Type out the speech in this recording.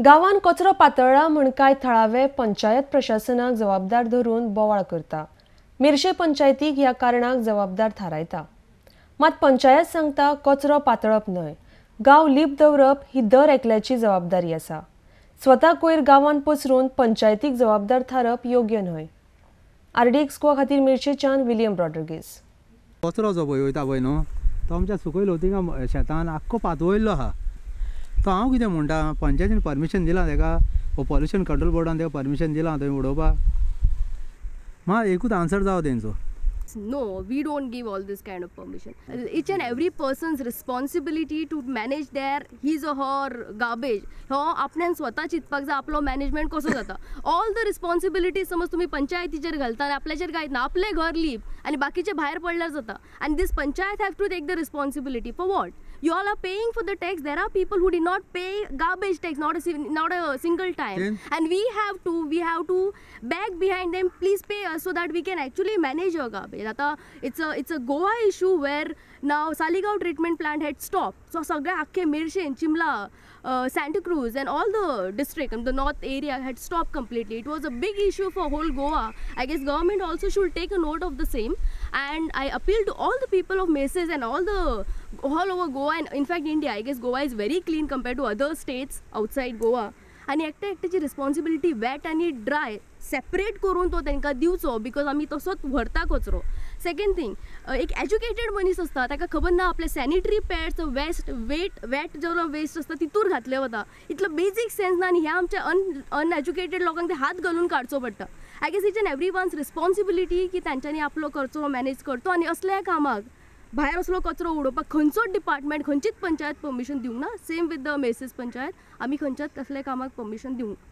गांवांत कचरो पातळ्ळा म्हूण कांय थळावे पंचायत प्रशासनाक जबाबदार धरून बोवाळ करता. मेरशे पंचायतीक ह्या कारणाक जबाबदार थारायता. मात पंचायत सांगता, कचरो पातळप न्हय, गांव लीप दवरप ही दर एकल्याची जबाबदारी आसा. स्वता कोयर गांवांत पसरून पंचायतीक जबाबदार थारप योग्य न्हय. आरडीएक्स गोवा खातीर मिरशेच्यान विलियम रॉड्रिगीस. कचरो जो पळय वयता पळय न्हू, तो आमच्या सुकयलो थिंगा शेतान आख्खो पातळिल्लो आहा. तो हांव कितें म्हणटा, पंचायतीन परमिशन दिलां तेका वो पॉल्युशन कंट्रोल बोर्डान तेका परमिशन दिलां थंय उडोवपाक? मात एकूच आन्सर जावो तेंचो. No, we don't give all this kind of permission. Each and every person's responsibility to manage their his or her garbage. हो आपल्यान स्वता चिंतपाक जाय, आपलो मॅनेजमेंट कसो जाता. ऑल the responsibility समज तुमी पंचायतीचेर घालता आनी आपल्याचेर कांयच ना. आपलें घर लीप आनी बाकीचे भायर पडल्यार जाता आनी this panchayat have to take the responsibility for what? You all are paying for the tax. There are people who did not pay garbage tax, not a single time, and we have to beg behind them, "Please pay us so that we can actually manage your garbage." आता it's a Goa issue where now Saligao treatment plant had stopped, so सगळे आख्खे मिरशेन, चिमला, Santa Cruz and all the district, the north area had stopped completely. It was a big issue for whole Goa. I guess government also should take a note of the same, and I appeal to all the people of Merces and all over Goa and in fact India. I guess Goa is very clean compared to other states outside Goa. आनी एकट्या एकट्याची responsibility weight आनी dry separate करून तो तांकां दिवचो, because आमी तसोच व्हरता कचरो. सेकंड थिंग, एक एज्युकेटेड मनीस आसता, ताका खबर ना आपले sanitary pads waste wet wet जो वेस्ट आसता तितूर घातले वता. इतलो बेजीक सेन्स ना आनी ह्या आमच्या अनएज्युकेटेड लोकांक ते हात घालून काडचो पडटा. I guess each and every one's responsibility की तांच्यांनी आपलो कचरो मॅनेज करचो आनी असल्या कामाक भायर असलो कचरो उडोवपाक खंयचोच डिपार्टमेंट, खंयचीच पंचायत परमिशन दिवंक ना. Same with the Merces panchayat, आमी खंयच्याच कसल्या कामाक परमिशन दिवंक ना.